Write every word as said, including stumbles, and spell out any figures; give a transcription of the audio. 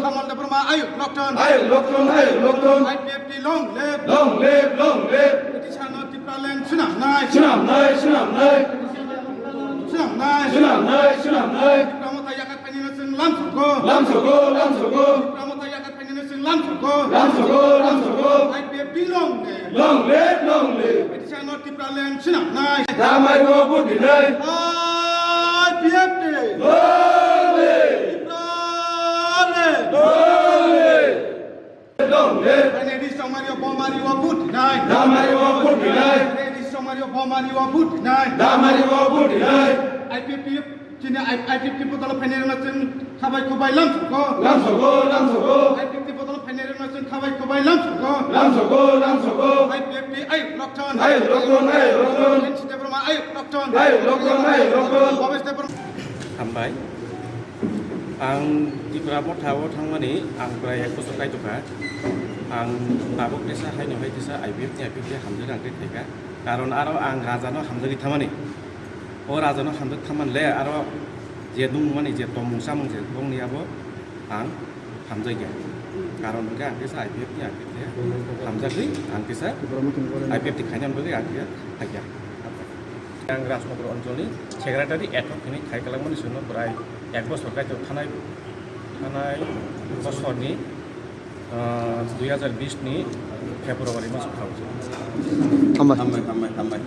Kamal Debbarma, Ayuk Lokton. Ayuk Lokton, Ayuk Lokton. I P F T long live. Long live, long live. British ano Tipraland swnamnai. Swnamnai, swnamnai. Swnamnai. Swnamnai, swnamnai. Tipra Motha yakat phainino chwng lamsogo. Lamsogo, lamsogo. Tipra Motha yakat phainino chwng lamsogo. Lamsogo, lamsogo. I P F T long live. Long live, long live. British ano Tipraland swnamnai. Damai o buti nai. I P F T. Long live. Tipraland. Long live. Long live. Benedict Songmario Bomari o buti nai. Damai o buti nai. Benedict Songmario Bomari o buti nai. Damai o buti nai. I P F T Chini I-, I P F T bodol phainai rwna chwng khabai khwbai lamsogo. Lamsogo, lamsogo. I P F T bodol phainai rwna chwng khabai khwbai lamsogo. Lamsogo, lamsogo. I P F T Ayuk Lokton. Ayuk Lokton, Ayuk Lokton. N C Debbarma Ayuk Lokton. Ayuk Lokton, Ayuk Lokton. Bhabesh Debbarma. Hambai. Ang Tipra Motha o thangmani ang prai ek bochor kaitokha. Ang tabuk tesa haino hai tesa I P F T ni I P F T hamjak ang tei khaikha. Karon aro ang raja no hamjagwi thamani. O raja no hamjak thaman le aro je nungmani je tongmung samung je bongni abo ang hamjakya. Karon hwnkhe ang kisa I P F ni, I P F ni hamjakgwi ang kisa I P F ni khainani bagwi ang kisa khaikya. Ang Rajnagar Anchal ni secretary ad hoc hwnwi khai kwlangmani sino bwrai ek bochor kaitor thanai, thanai bochor ni, ah, dui hazar bish ni February maso khaujak. Hambai. Hambai, hambai, hambai.